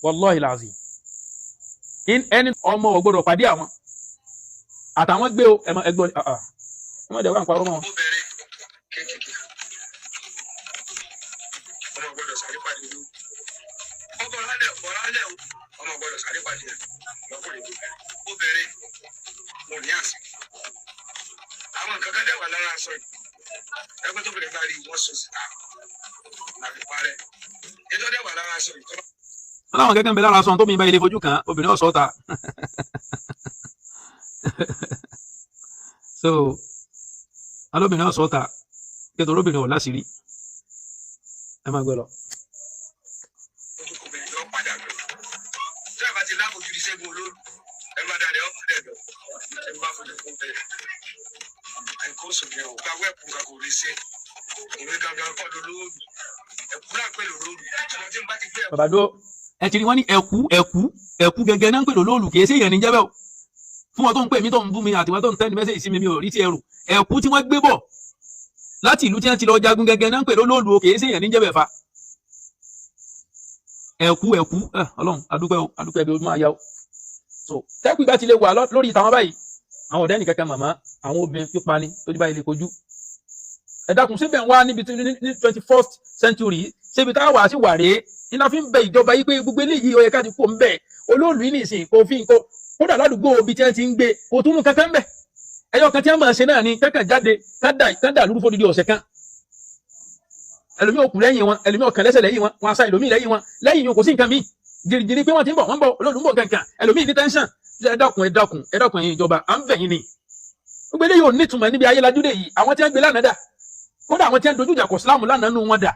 Wallahi lazim, ẹni ọmọ ò gbọ́dọ̀ pàdé àwọn àtàwọn gbé o. Ẹgbọ́n ẹ má dẹ̀ wá ń parọ́ mọ́ wọn. Obìnrin kéékèèké, ọmọ gbọ́dọ̀ sáré pàdé ló ọkọ rálẹ̀ ọ̀rálẹ̀ o, ọmọ gbọ́dọ̀ sáré pàdé lọ́kùnrin tó bẹ̀rẹ̀. Obìnrin mo ní àṣà àwọn nǹkan kan dẹ̀ wà lára aṣọ yìí, ẹgbẹ́ tó bẹ̀rẹ̀ bá rí wọ́n sọ síta àfi parẹ́ ètò dẹ̀ wà lára aṣọ yìí tó bá Wọn láwọn kẹ́kẹ́ ń bẹ lára aṣọ tó mi bá ilé fojú kan obìnrin ọ̀sọ́ ta. So alóbìnrin ọ̀sọ́ ta kí obìnrin ọ̀ láṣìírí. Ẹ máa gbé lọ. Ojú kò bẹ̀rẹ̀ yọ padà lọ. Tí a bá ti láàbò ju ìṣẹ́gun olóòlù, ẹ má dalẹ̀ ọ́ padà lọ. Ẹ bá fojú kún bẹ́ẹ̀. Àìkó sùn yẹn o. Gba wẹ́ẹ̀kù kan kò lè ṣe. Ìwé gangan kọ́ ló lóòlù. Ẹ̀kú náà pè lóòlù. Ṣùgbọ́n tí n bá ti gbé ẹ̀kú Bàbá dúró, ẹ ti rí wọn ní ẹkú ẹkú ẹkú gẹ́gẹ́ náà ń pè lólóòlù, kì í ṣe èèyàn ní jẹ́bẹ̀ o. Fún wọn tó ń pè mí, tó ń bú mi, àti wọn tó ń tẹ́ni mẹ́sẹ̀jì sí mi, mi ò rí ti ẹrù ẹkú tí wọ́n gbé bọ̀ láti ìlú tí wọ́n ti lọ jagun gẹ́gẹ́ náà ń pè lólóòlù o, kì í ṣe èèyàn ní jẹ́bẹ̀ fa ẹkú ẹkú. Ẹ Ọlọ́run, adúpẹ́ o, adúpẹ́ bí o máa yá o. So tẹ́kù ìgbà ti lè wà lórí ìtàwọn báyìí, àwọn ọ̀dẹ́ nìkankan màmá àwọn obìnrin pípa ni tó ti báyìí lè kojú. Ẹ dákun, síbẹ̀ ń wá níbi tí ní 21st century yìí, síbi táwa wà sí wà rèé iná fi ń bẹ ìjọba yìí pé gbogbo eléyìí ó yẹ ká ti kó ń bẹ. Olóòlù yìí nìsín kò fi nǹkan kódà ládùúgbò ibi tí wọ́n ti ń gbé kò tún mú kankan ń bẹ. Ẹyọ kan tí wọ́n máa ṣe náà ni kankan jáde kán dà lúrú fódìdí ọ̀sẹ̀ kan. Ẹlòmíì òkú lẹ́yìn wọn, ẹlòmíì ọ̀kàn lẹ́sẹ̀ lẹ́yìn wọn, wọn aṣá ẹlòmíì lẹ́yìn wọn. Lẹ́yìn yòó kò sí nǹkan míì jìrìjìrì pé wọ́n ti ń bọ̀, wọ́n ń bọ̀, olóòlù ń bọ̀ kankan, ẹlòmíì ní tẹ́ńsán. Ẹ dákun, ẹ dákun, ẹ dákun, ẹ̀yin ìjọba, à ń bẹ̀ yín ni. Gbogbo eléyìí ò nítumọ̀ níbi ayé lajúdé yìí. Àwọn tí wọ́n gbé lánàá dà? Kódà àwọn tí wọ́n dojú ìjà kọ ìsìlámù lánàá nù wọn dà?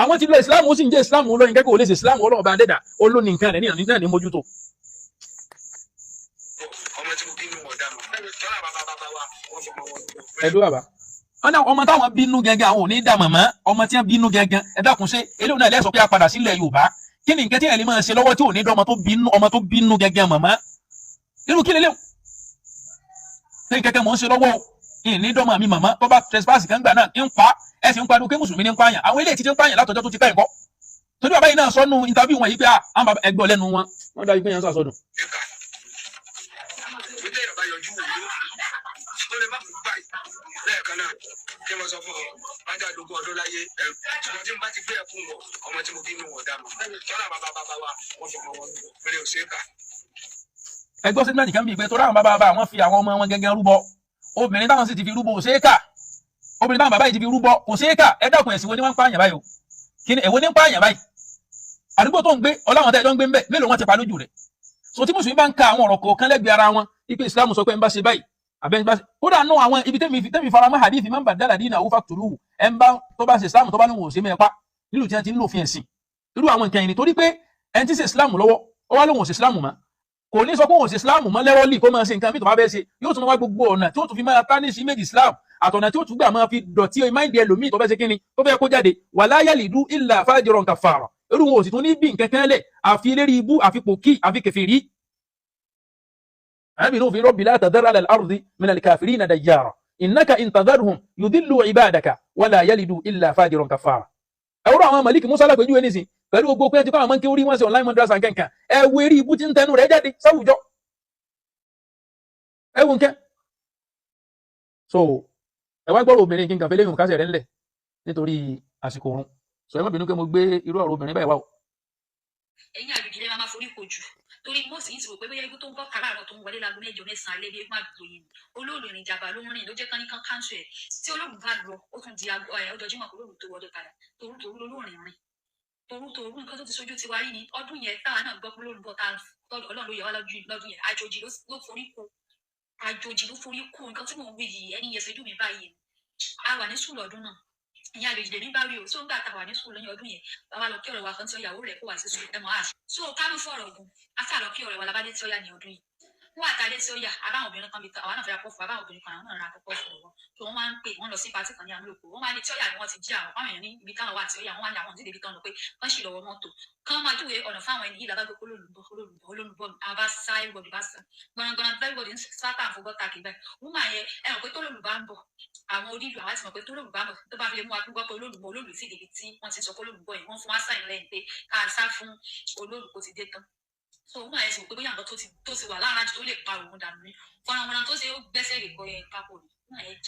Àwọn tí lọ ìsìlámù, ó sì ń jẹ́ ìsìlámù lọ́yìn kẹ́kọ̀ọ́ ò lè ṣe ìsìlámù. Ọlọ́run bá dẹ́dà olóní nǹkan rẹ̀ ní ìrìnà ní mójútó. Ọmọ tí mo bí inú ọ̀dà mọ̀. Tọ́lá bàbá bàbá wa, wọ́n fọmọ wọn lọ. Ẹ dúró bàbá. Wọn náà ọmọ táwọn bínú gẹ́gẹ́, àwọn ò ní dà mọ̀mọ́ ọmọ tí wọ́n bínú gẹ́gẹ́. Ẹ dákun, ṣe eléyìí náà lẹ́sọ̀ pé a padà sílẹ̀ Yorùbá? Kí ni nǹkan tí ẹ̀ lè máa ṣe lọ́wọ́ tí ò ní dọ́ ọmọ tó bínú, ọmọ tó bínú gẹ́gẹ́ mọ̀mọ́? Irú kí lélẹ́wọ̀ ṣé kẹ́kẹ́ mọ̀ ń ṣe lọ́wọ́ o, ìní dọ́mọ mi mọ̀mọ́ tó bá trespass kan gbà náà ń pa. Ẹ sì ń pariwo pé mùsùlùmí ní ń pààyàn. Àwọn eléyìí ti ti ń pààyàn látọjọ́ tó ti pẹ́ nǹkan torí bàbá yìí náà sọnù interview wọn yìí pé àwọn bàbá ẹgbẹ́ ọlẹ́nu wọn, wọ́n dájú pé yẹn ń sọ àsọdùn. Ẹ̀ka. Bí téèyàn bá yọjú wò ló, tó lè má kú báyìí lẹ́ẹ̀kan náà kí wọ́n sọ fún ọ, májà lógún ọdún láyé ẹ̀. Ṣùgbọ́n tí n bá ti gbé ẹ̀kú wọ̀, ọmọ tí mo bí inú ọ̀dà mọ̀. Tọ́lá bàbá bàbá wa, wọ́n fọmọ wọn lọ. Pẹ̀lú òṣèkà. Ẹgbẹ́ statement kan bíi pé torí àwọn bàbá bàbá àwọn fi àwọn ọmọ wọn gẹ́gẹ́ rúbọ, obìnrin táwọn sì ti fi rúbọ ò ṣeé kà, obìnrin táwọn bàbá yìí ti fi rúbọ kò ṣeé kà. Ẹ dákun, ẹ̀sìn wo ni wọ́n ń pààyàn báyìí o? Kí ni èwo ni ń pààyàn báyìí? Àdúgbò tó ń gbé ọláwọn tẹ́jọ́ ń gbé ń bẹ̀, mélòó wọn ti pa lójú rẹ̀? So tí mùsùlùmí bá ń ka àwọn ọ̀rọ̀ kọ̀ọ̀kan lẹ́gbẹ̀ẹ́ ara wọn ipe Islam sọ pé ń bá ṣe báyìí àbẹ́ ń bá ṣe kódà nù àwọn ibi tẹ́mi faramọ́ hadith man baddala dinahu faqtuluhu, ẹ̀ ń bá tó bá ṣe Islam tó bá lóun ò ṣe mẹ́ẹ̀pá nílùú tí wọ́n ti ń lò fi ẹ̀sìn irú àwọn nǹkan yìí ni. Torí pé ẹni tí ń ṣe Islam lọ́wọ́, ó wá lóun ò ṣe Islam mọ́, kò ní sọ pé òun ò ṣe Islam mọ́ lẹ́rọ́lì kó máa ṣe nǹkan bí tó bá fẹ́ ṣe. Yóò tún máa wá gbogbo ọ̀nà tí ó tún fi máa tarnish image Islam àtọ̀nà tí ó tún gbà máa fi dọ̀tí mind ẹlòmíì tó fẹ́ ṣe kíni tó fẹ́ kó jáde. Wala yalidu illa fajiran kafara. Irú wọn ò sì tún ní bí nǹkan kan lẹ̀ àfi lérí ibú, àfi pòkì, àfi kèfèrí. Ànábì Nuhu fi rabbi la tadhar ala al-ardi min al-kafirina dayyara innaka in tadharhum yudillu ibadaka wala yalidu illa fajiran kafara. Ẹwúrọ àwọn Malik Musa lápèjúwe nísìn pẹ̀lú gbogbo pé tí kò àwọn máa ń kí orí wọn sí online madrasa nkankan, ẹ wo eré ibú tí ń tẹnu rẹ̀ jáde sáwùjọ, ẹ wo nǹkan. So ẹ wá gbọ́rọ̀ obìnrin kí n kàn fẹ́ léyìn kásẹ̀ rẹ̀ ńlẹ̀ nítorí àsìkò òrun. So ẹ má bínú pé mo gbé irú ọ̀rọ̀ obìnrin báyìí wá o. Ẹ̀yin àjòjì lè máa forí kojú torí mọ́ọ̀sì yìí ti rò pé bóyá ikú tó ń bọ̀ káràárọ̀ tó ń wọlé láago 8, 9 alẹ́ bí eégún àdúgbò yìí ni olóòlù ìrìn ìjàmbá ló ń rìn ló jẹ́ kán ní kán káńsù ẹ̀. Tí olóòlù bá lọ, ó tún di ọjọ́ Jímọ̀ kó lóòlù tó wọlé padà. Torú torú lolóòrìn rìn torú torú. Nǹkan tó ti sojú tiwa rí ni ọdún yẹn táwa náà gbọ́ pé olóòlù bọ̀ tá Ọlọ́run ló yẹ wá lọ́dún yẹn. Àjòjì ló forí ko, àjòjì ló forí ko. Nǹkan tí mò ń wí yìí, ẹni yẹn sojú mi báyìí. A wà ní sùúrù ọdún náà, ìyẹn àjòjì lèmi bá rí o. So ńgbà tá a wà ní sùúrù lóyún ọdún yẹn, bàbá lọ kí ọ̀rẹ́ wa kan tí ó yàwó rẹ̀ kó wá sí sùúrù ẹ mọ̀ á. So ká mú fọ̀rọ̀ gùn, a sá lọ kí ọ̀rẹ́ wa labádé tí ó yà ní ọdún yìí. Nígbà tá a dé sí ó yà, àbáwọn obìnrin kan bí àwa náà fẹ́ ra pọ́ọ̀fù, àbáwọn obìnrin kan àwọn náà ra pọ́ọ̀fù lọ́wọ́. Tó wọ́n máa ń pè wọ́n lọ sí patí kan ní Amúlòkó. Wọ́n máa ní tí ó yà ni wọ́n ti jí àwọn fáwọn èèyàn ní ibi táwọn wà tí ó yà, wọ́n wá ní àwọn òdìdí tán lọ pé wọ́n sì lọ́wọ́ mọ́tò. Kán máa júwe ọ̀nà fáwọn ẹni yìí lábàgbé olólùbọ̀ olólùbọ̀ olólùbọ̀ àbá sá everybody bá sá. Gbọ̀ngbọ̀n everybody ń sá tà fún gọ́tà kì báyìí. Woman yẹn ẹ mọ̀ pé tólòlù bá ń bọ̀, àwọn onílù àwa ti mọ̀ pé tólòlù bá ń bọ̀ tó bá fi lè mú wa gbọ́ pé olólùbọ̀ olólù sì débi tí wọ́n ti sọ pé olólùbọ̀ yìí wọ́n fún wa sáìn lẹ́yìn pé ká sá fún olólù kó ti dé tán. So woman yẹn sì wò pé bóyá nǹkan tó ti wà lára tó lè pa òun dànù ni. Fọ̀nàfọ̀nà tó ṣe ó gbẹ́sẹ̀ lè kọ́ yẹn kápò ni. Woman yẹn.